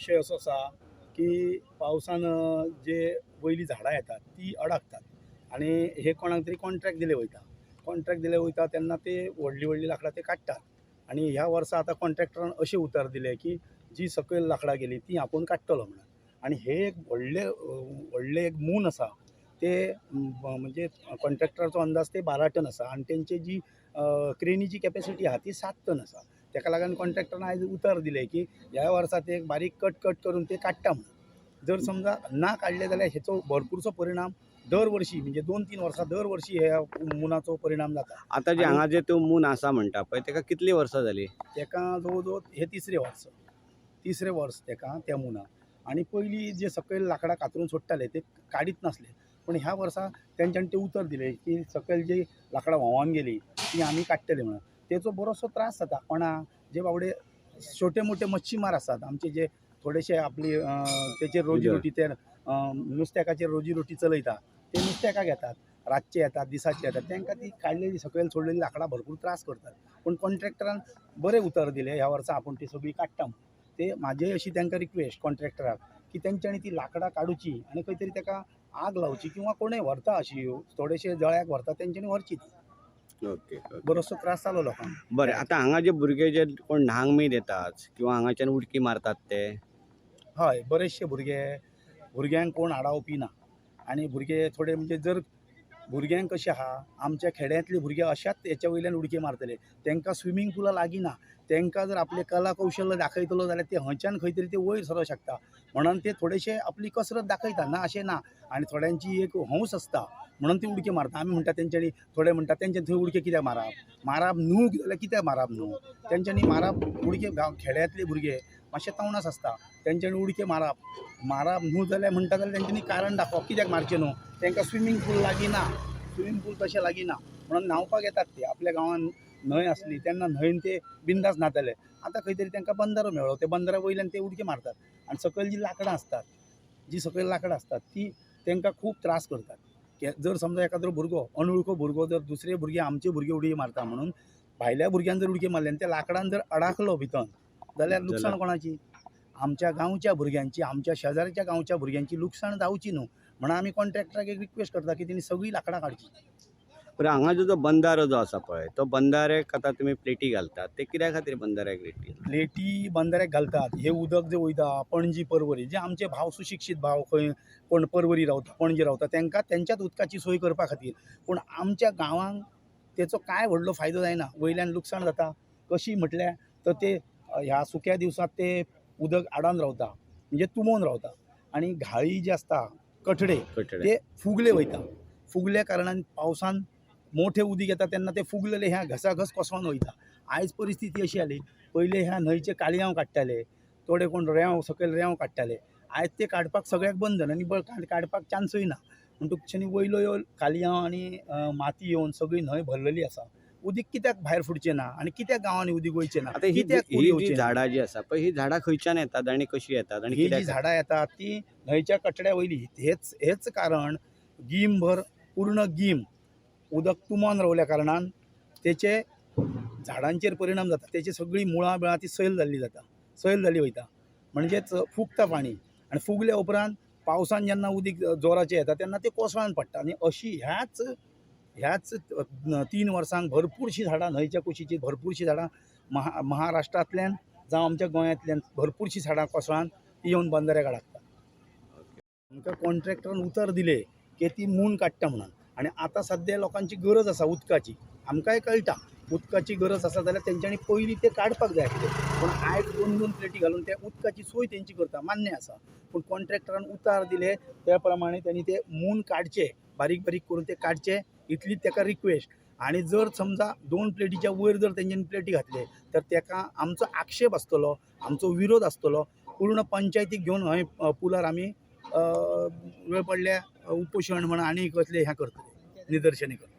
विशय असो आसा की पावसान जे वयलीं झाडां येतात ती अडकतात आनी हे कोणाक तरी कॉन्ट्रॅक्ट दिले वयता. कॉन्ट्रॅक्ट दिले वयता तेन्ना ते व्हडलीं व्हडलीं लांकडां ते काडटात आनी ह्या वर्सा आतां कॉन्ट्रॅक्टरान अशें उतर दिलें की जी सकयल लांकडां गेलीं ती आपूण काडटलो म्हणून. आनी हे एक व्हडलें व्हडलें एक मून आसा ते म्हणजे कॉन्ट्रॅक्टराचो अंदाज ते 12 टन आसा आनी तेंची जी क्रेनीची कॅपेसिटी आहा ती 7 टन आसा. तेका लागून कॉन्ट्रॅक्टरान आयज उतर दिलें की ह्या वर्सा ते एक बारीक कट कट करून ते काडटा म्हणून. जर समजा ना काडले जाल्यार हेचो भरपूरसो परिणाम दर वर्षी म्हणजे 2-3 वर्सां दर वर्षी ह्या मुनाचो परिणाम जाता. आतां जे हांगा जे त्यो मून आसा म्हणटा पळय तेका कितलीं वर्सां जालीं? तेका जवळ जवळ हे तिसरें वर्स तेका त्या मुनाक. आनी पयलीं जे सकयल लांकडां कातरून सोडटाले ते काडीत नासले, पूण ह्या वर्सा तेंच्यांनी तें उतर दिलें की सकयल जी लांकडां व्हांवन गेलीं ती आमी काडटले म्हणून. तेचो बरोसो त्रास जाता कोणाक, जे बाबडे छोटे मोटे मच्छीमार आसात आमचे, जे थोडेशे आपली तेचेर रोजी रोटी ते नुस्त्याकाचेर रोजी रोटी चलयता, ते नुस्त्याका घेतात, रातचे येतात दिसाचे येतात, तांकां ती काडलेली सकयल सोडलेली लांकडां भरपूर त्रास करतात. पूण कॉन्ट्रॅक्टरान बरें उतर दिलें ह्या वर्सा आपूण ती सगळी काडटा म्हणून. ते म्हाजे अशी तांकां रिक्वेस्ट कॉन्ट्रॅक्टराक की तेंच्यांनी ती लांकडां काडुची आनी खंय तरी ताका आग लावची किंवा कोणूय व्हरता अशी थोडेशे जळ्याक व्हरता तेंच्यांनी व्हरची ती. ओके, बरोसो त्रास जालो लोकांक. बरें, आतां हांगा जे भुरगे जे कोण न्हांग बीन येतात किंवा हांगाच्यान उडकी मारतात ते? हय, बरेचशे भुरग्यांक कोण आडावपी ना आनी भुरगे थोडे म्हणजे जर भुरग्यांक कशें आहा, आमच्या खेड्यांतली भुरगे अशाच हेच्या वयल्यान उडकी मारतले, तांकां स्विमींग पुलां लागीं ना, तांकां जर आपलें कला कौशल्य दाखयतलो जाल्यार ते हंयच्यान खंय तरी ते वयर सरोंक शकता म्हणून ते थोडेशे आपली कसरत दाखयता, ना अशें ना. आनी थोड्यांची एक हौस आसता म्हणून ती उडकी मारता. आमी म्हणटा तेंच्यांनी, थोडे म्हणटा तेंच्यांनी थंय उडकी कित्याक मारप, मारप न्हू जाल्यार कित्याक मारप न्हू, तेंच्यांनी मारप उडकी. गांव खेड्यांतले भुरगे मातशे तवनास आसता, तेंच्यांनी उडकी मारप मारप न्हू जाल्यार म्हणटा जाल्यार तेंच्यांनी कारण दाखोवप कित्याक मारचें न्हू. तांकां स्विमींग पूल लागीं ना, स्विमींग पूल तशें लागीं ना म्हणून न्हांवपाक येतात ते. आपल्या गांवांत न्हंय आसली तेन्ना न्हंयन ते बिंदास न्हाताले, आतां खंय तरी तांकां बंदारो मेळ्ळो, ते बंदारा वयल्यान ते उडकी मारतात आनी सकयल जी लांकडां आसतात, जी सकयल लांकडां आसतात ती तांकां खूब त्रास करतात. जर समजा एखादरो भुरगो अनवळखो भुरगो जर दुसरे भुरगे आमचे भुरगे उडकी मारता म्हणून भायल्या भुरग्यान जर उडकी मारली आनी त्या लांकडान जर अडाकलो भितर जाल्यार लुकसाण कोणाची? आमच्या गांवच्या भुरग्यांची, आमच्या शेजारच्या गांवच्या भुरग्यांची लुकसाण जावची न्हू म्हणून आमी कॉन्ट्रॅक्टराक एक रिक्वेस्ट करता की तेणी सगळीं लांकडां काडची. बरें, हांगा जो बंदारो जो आसा पळय तो बंदाऱ्याक आतां तुमी प्लेटी घालतात, ते कित्या खातीर बंदाऱ्याक प्लेटी? प्लेटी बंदाऱ्याक घालतात, हे उदक जे वयता पणजी परवरी, जे आमचे भाव सुशिक्षीत भाव खंय कोण परवरी रावता पणजी रावता तांकां तेंच्याच उदकाची सोय करपा खातीर. पूण आमच्या गांवांक तेचो कांय व्हडलो फायदो जायना, वयल्यान लुकसाण जाता. कशी म्हटल्यार तर ते ह्या सुक्या दिवसांत ते उदक आडान रावता, म्हणजे तुंबोन रावता आनी घाळी जी आसता कठडे ते फुगले वयता. फुगल्या कारणान पावसान मोठे उदीक येता तेन्ना ते फुगलेले ह्या घसाघस कोसळोन वयता. आयज परिस्थिती अशी जाली, पयलीं ह्या न्हंयचे कालयांव काडटाले, थोडे कोण रेंव सकयल रेंव काडटाले, आयज ते काडपाक सगळ्याक बंधन आनी काडपाक चान्सूय ना. म्हणटकच वयलो ह्यो कालयांव आनी माती येवन सगळी न्हंय भरलेली आसा. उदीक कित्याक भायर फुटचें ना आनी कित्याक गांवांनी उदीक वयचें ना? आतां ही जी झाडां जी आसा पळय, ही झाडां खंयच्यान येतात आनी कशी येतात आनी ही जी झाडां येतात ती न्हंयच्या कटड्या वयली. हेच कारण गीमभर पूर्ण गीम उदक तुंबोन रावल्या कारणान तेचे झाडांचेर परिणाम जाता. तेची सगळीं मुळां बिळां ती सैल जाल्ली जाता, सैल जाल्ली वयता, म्हणजेच फुगता पाणी. आनी फुगल्या उपरांत पावसान जेन्ना उदीक जोराचें येता तेन्ना तें कोसळान पडटा. आनी अशी ह्याच ह्याच 3 वर्सांक भरपूरशीं झाडां न्हंयच्या कुशीची भरपूरशीं झाडां महाराष्ट्रांतल्यान जावं आमच्या गोंयांतल्यान भरपूरशीं झाडां कोसळान ती येवन बंदऱ्याक अडकता. आमकां कॉन्ट्रॅक्टरान उतर दिलें की ती मून काडटा म्हणून, आनी आतां सद्या लोकांची गरज आसा उदकाची, आमकांय कळटा उदकाची गरज आसा जाल्यार तेंच्यांनी पयलीं तें काडपाक जाय आसलें. पूण आयज 2-2 प्लेटी घालून ते उदकाची सोय तेंची करता, मान्य आसा. पूण कॉन्ट्रॅक्टरान उतार दिले त्या प्रमाणे तेणी ते मून काडचे, बारीक बारीक करून ते काडचे, इतलीच तेका रिक्वेस्ट. आनी जर समजा 2 प्लेटीच्या वयर जर तेंच्यांनी प्लेटी घातले तर तेका आमचो आक्षेप आसतलो, आमचो विरोध आसतलो. पूर्ण पंचायतीक घेवन हय पुलार आमी वेळ पडल्या उपोशण म्हण आनी कसलें हें करतले, निदर्शनां करतले.